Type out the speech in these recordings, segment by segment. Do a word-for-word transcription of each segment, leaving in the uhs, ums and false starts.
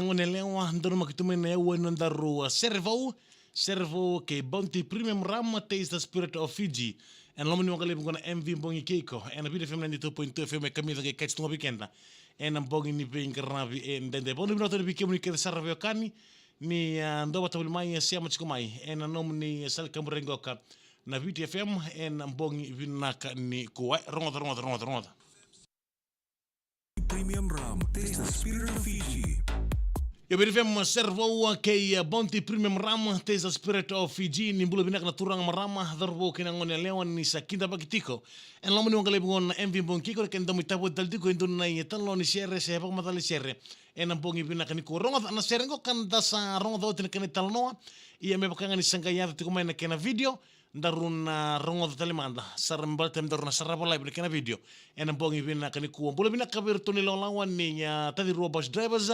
Gone yalewa, donumaki tu mai na yau ena nodaru, a, sere vou, sere vou kei Bounty Premium Rum, Taste the Spirit of Fiji. Ena loma ni waqa levu qo na M V Bogi kei iko ena Viti F M ninety-two point two F M e kamica qai kaci tu ga vei keda ena bogi ni veiqaravi edaidai. Vakavinavinaka tale vei kemuni kece sara veiwekani ni, a, dua vata voli mai, a, sema tiko mai ena nomuni sala ni kaburaki qoka na Viti F M ena bogi vinaka nikua. Rogoca, rogoca, rogoca, rogoca. Premium Rum, taste the spirit of Fiji. Io, Viti F M, sere vou kei, a, Bounty Premium Rum, Taste the Spirit of Fiji. Ni bula vinaka na turaga, marama, cauravou kei na gone yalewa ni sa kidavaki tiko ena loma ni waqa levu qo na M V Bogi kei iko, na kena domo i tavoti tale tiko e dua na italanoa ni sere se vakamacala ni sere ena bogi vinaka nikua. Rogoca na sere qo ka da sa rogoca oti na kena italanoa. Ia me vaka ga ni sa qai yaco tiko mai na kena video, daru na rogoca tale mada sara me baleta me daru na sarava live na kena video ena bogi vinaka nikua. Bula vinaka vei iratou na ilawalawa ni, a, Taci Rua Bus Drivers,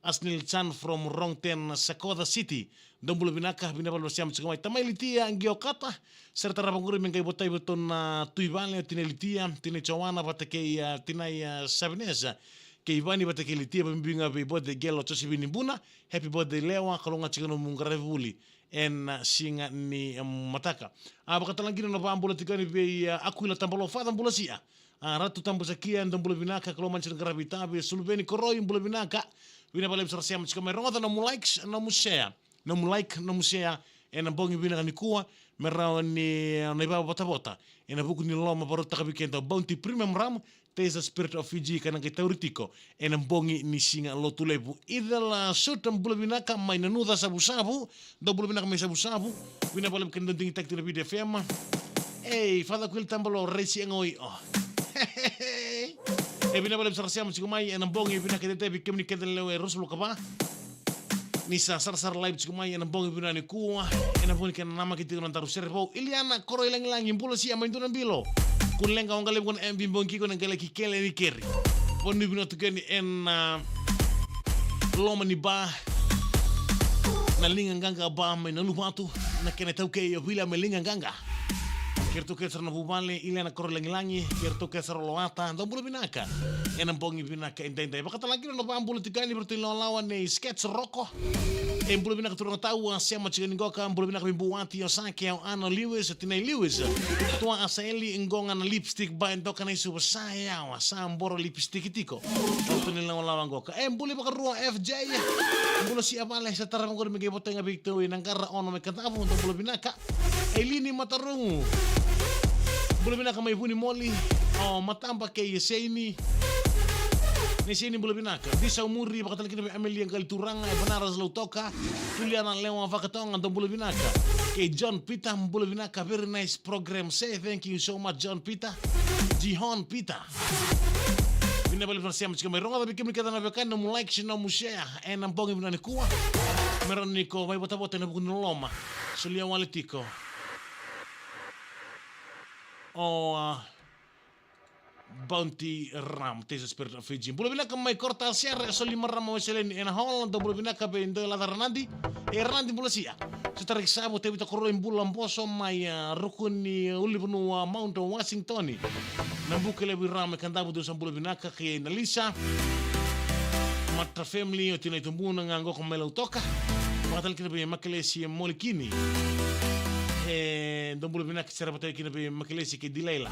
Asnil Chan from Rongten, Sakota City. Dou bula vinaka, vinaka vakalevu na sema tiko mai. Tamai Litia Giokata, sa ra tarava qori me qai votai vei iratou na tui vale, o tinai Litia, tinai Joana vata kei, a, tinai, a, Savines, kei Vani vata kei Litia, vakabibi ga vei birthday girl o Josephine Buna. Happy birthday Lewa, kalougata tiko na nomu qaravi vuli ena siga ni, em, mataka. A, vakatalega kina na vabula tiko yani vei, a, Akuila Tabalofa, bula sia. A, Ratu Tabusakia, dou bula vinaka, kalougata tiko na qaravi tavi, Suluveni Koroi, bula vinaka. Vinaka vakalevu sara sema tiko mai. Rogoca nomu likes, nomu share. Nomu like, nomu share ena bogi vinaka nikua, me rawa ni, a, na ivakavotavota ena vuku ni loloma vakarautaka vei keda o Bounty Premium Rum, Taste the Spirit of Fiji, ka na qai tauri tiko ena bogi ni siga Lotulevu. Ithela Suta, bula vinaka mai Nanuca, Savusavu. Dou bula vinaka mai Savusavu. Vinaka vakalevu kina dou digitaki tiko na Viti F M. Ei, Father Kuil Tabalo, raisi e goi o. E vinaka vakalevu sara sema tiko mai ena bogi vinaka edaidai vei kemuni kece na lewe ruasagavulu ka va. Ni sa sarasara live tiko mai ena bogi vinaka nikua, ena vuku ni kena namaki tiko na nodaru sere vou. Iliana Koroi Lagilagi, bula sia mai Dua na Bilo. Kune leqa, waqa levu qo na M V Bogi kei iko, na qai laki kele ni keri. Vanua vinaka tu keni ena, a, loma ni ba, na Liga Qaqa Ba mai Naluvatu, na kena itaukei o Viliame Liga Qaqa. Kei iratou kece sara na vuvale, Iliana Koroi Lagilagi, kei iratou kece sara o Loata, dou bula vinaka ena bogi vinaka edaidai. Vakatalega kina na vabula tiko yani vei iratou ilawalawa nei Sketch Roko. E bula vinaka turaga tau, a, sema tiko yani qoka, bula vinaka vei Buati, o Sake, o Ana Lewis, o tinai Lewis. Tua Asaeli, qo ga na lipstick ba e doka na isuva, sa yawa, sa boro lipstick tiko. Iratou na ilawalawa qoka. E bula vakarua F J. Bula sia vale, sa tarava qori me qai votai ga vei iratou i Naqara Ono mai Kadavu, dou bula vinaka. Elini Matarugu. Bula vinaka mai Vunimoli. O Mataba kei Seini. Nei Seini, bula vinaka. Disa Umuri, vakatalega kina vei Amelia Qalituraga, e Banaras Lautoka. Juliana Lewa Vakatoga, dou bula vinaka. Kei John Peter, bula vinaka. Very nice program. Say thank you so much, John Peter. Jihon Peter. Vinaka vakalevu na sema tiko mai. Rogoca vei kemuni kece na veiwekani, nomu like, nomu share ena bogi vinaka nikua, me rawa ni ko mai votavota ena vuku ni loloma. Solia wale tiko o, a, Bounty Rum, Taste the Spirit of Fiji. Bula vinaka mai Korotasere, soli marama Weseleni ena hall, dou bula vinaka vei Doi Laca Ranadi. E Ranadi, bula sia. Sa taraki Savu, Tevita Koroi, bula Boso mai, a, ruku ni ulunivanua Mount Washington. Na buka levu i Rama i Kadavu, dou sa bula vinaka, kei na Lisa. Matra family, o tinai Tubuna ga qoka mai Lautoka. Vakatalega kina vei Makelesi e Molikini. E, dou bula vinaka sara vata kina vei Makelesi kei Dilaila.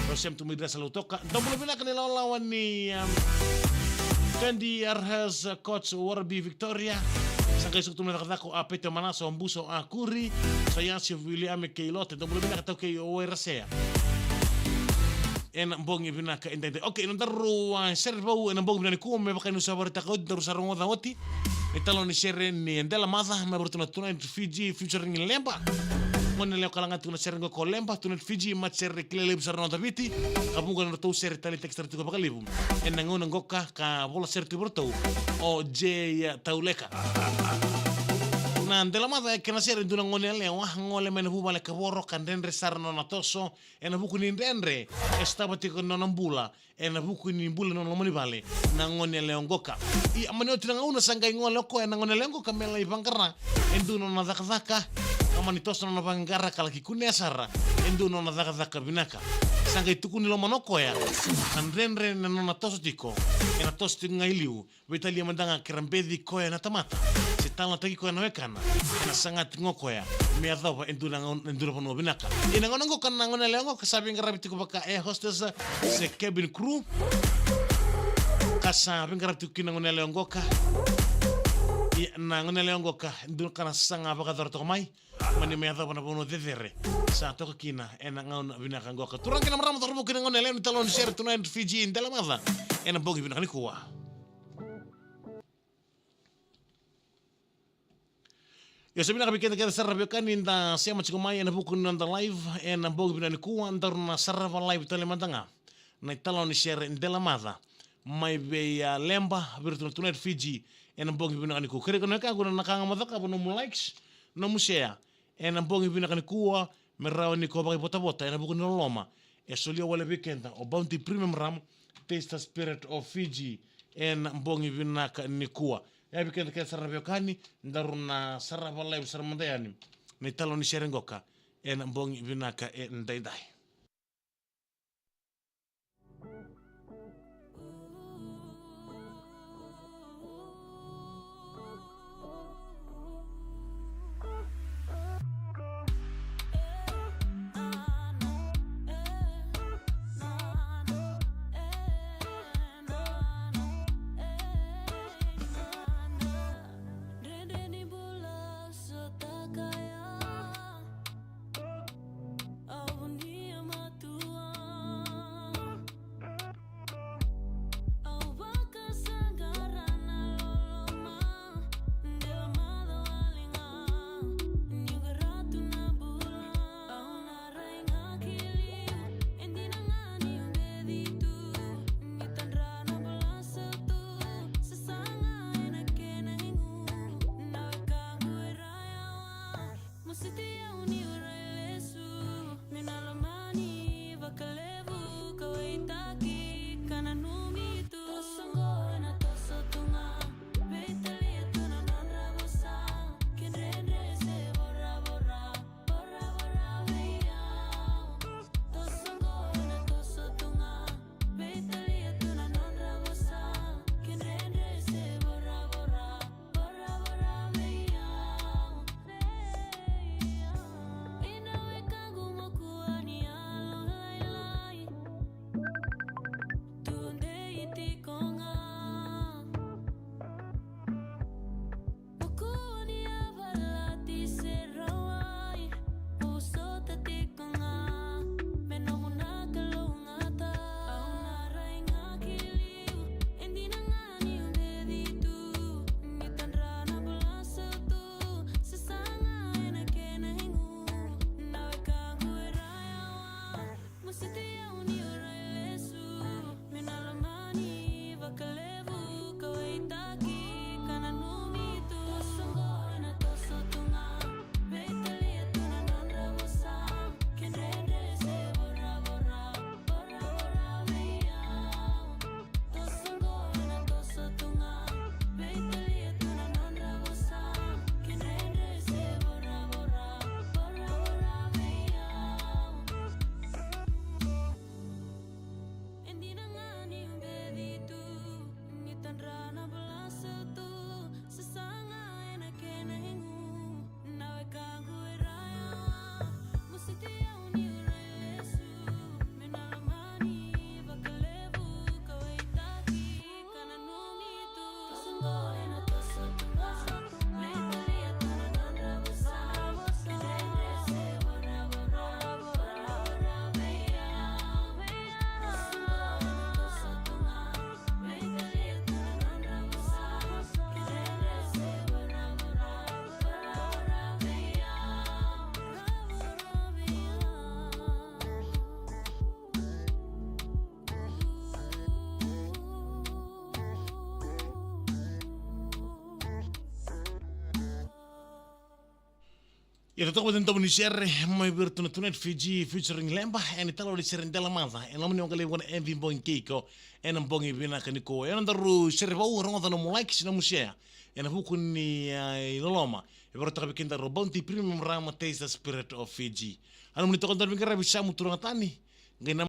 Rau sema tu mai Dresa Lautoka. Dou bula vinaka na ilawalawa ni, um, Twenty R H Coach Warabi Victoria. Sa qai suka tu mai na cakacaka o Apete, o Manasa, o Busa, o Akuri. Sa yasi o Viliame kei Lote. Dou bula vinaka tau kei o Wairasea. Ena bogi vinaka edaidai. Okay, nodaru, a, sere vou ena bogi vinaka nikua, me vaka niu sa vakaraitaka oti, daru sa rogoca oti na italanoa ni sere ni Dela Maca, mai vei iratou na Tonight Fiji featuring Leba. Gone yalewa ka lagata tiko na sere qo ko Leba, Tonight Fiji, matasere kilai levu sara na noda Viti. Ka vuqa na nodratou sere taleitaki sara tiko vakalevu ena gauna qoka, ka vola sere tiko vei iratou o Jay Tauleka. Na Dela Maca e kena sere e dua na gone yalewa, gole mai na vuvale Kavoro, ka dredre sara na nona toso, ena vuku ni dredre e sotava tiko na nona bula, ena vuku ni bula na nona loma ni vale, na gone yalewa qoka. Ia, mani oti na gauna sa qai gole o koya na gone yalewa qoka me lai vaqara e dua na nona cakacaka. Ka mani toso na nona vaqaqara ka laki kunea sara e dua na nona cakacaka vinaka. Na qai tukuni lomana o koya na dredre na nona toso tiko, ena toso tiko ga i liu. Veitalia mada ga kera beci koya na tamata, se talanoataki koya na wekana, ena saga tiko ga o koya me yacova e dua na gauna, e dua na vanua vinaka. Ena gauna qoka na gone yalewa qoka sa veiqaravi tiko vaka air hostess se cabin crew. Ka sa veiqaravi tiko kina na gone yalewa qoka. Ia na gone yalewa qoka, e dua ka na saga vakayacora toka mai. Mani me yacova na vanua cecere sa toka kina ena gauna vinaka qoka. Turaga kei na marama, cauravou kei na gone yalewa, ni talanoa ni sere Tonight Fiji Dela Maca ena bogi vinaka nikua. Ia sa vinaka vei keda kece sara na veiwekani da sema tiko mai ena vuku ni noda live ena bogi vinaka nikua. Daru na sarava live tale mada ga na italanoa ni sere Dela Maca mai vei, a, Leba, vei iratou na Tonight Fiji ena bogi vinaka nikua. Kerei iko na wekaqu na ka ga mo cakava nomu likes, nomu share ena bogi vinaka nikua, me rawa ni ko vakaivotavota ena vuku ni loloma e solia wale vei keda o Bounty Premium Rum, Taste the Spirit of Fiji, ena bogi vinaka nikua. Ia vei keda kece sara na veiwekani, daru na sarava live sara mada yani na italanoa ni sere qoka ena bogi vinaka edaidai. Au vakasaqara na loloma, Dela Maca wale ga, niu qara tu na bula. Au na rai ga ki liu, e dina ga niu beci tu, ni tadra na bula sautu, sasaga ena kena igu, na wekaqu e rayawa. Mositi au niu rai lesu, me na lomani vakalevu, kauwaitaki ka nanumi tu. Toso qo ena toso tu ga, veitalia tu na nodra vosa, ke dredre se voravora, voravora vei au. Toso qo ena toso tu ga, veitalia tu na nodra vosa, ke dredre se voravora, voravora vei au. Ina wekaqu mo kua ni yalolailai, tudei tiko ga. Mo kua ni yavalati se rawai, mo sota tiko ga me nomu na kalougata. Au na rai ga ki liu, e dina ga niu beci tu, ni tadra na bula sautu, sasaga ena kena igu, na wekaqu e rayawa. Mositi au niu rai lesu, me na lomani vakalevu, kauwaitaki ka nanumi tu. Toso qo ena toso tu ga, veitalia tu na nodra vosa, ke dredre se voravora, voravora vei au. Toso qo ena toso tu ga, veitalia tu na nodra vosa, ke dredre se voravora, voravora vei au. E dina ga niu beci tu, ni tadra na bula sautu, sasaga ena kena igu, na wekaqu e rayawa. Mositi au niu rai lesu, me na lomani vakalevu, kauwaitaki ka nanumi tu. Toso qo ena toso tu ga, veitalia tu na nodra vosa, ke dredre se voravora, voravora vei au. Toso qo ena toso tu ga, veitalia tu na nodra vosa, ke dredre se voravora, voravora vei au. Voravora vei au. Ia, totoka vata na domo ni sere mai vei iratou na Tonight Fiji featuring Leba, ena italanoa ni sere Dela Maca, ena loma ni waqalevu na M V Bogi Keiko, ena bogi vinaka nikua. Ena nodaru sere vou, rogoca nomu like, nomu share, ena vuku ni, ah, iloloma e vakarautaka vei kedaru Bounty Premium Rum, Taste the Spirit of Fiji. A nomuni toka donu veiqaravi, Samu Turagatani, qai na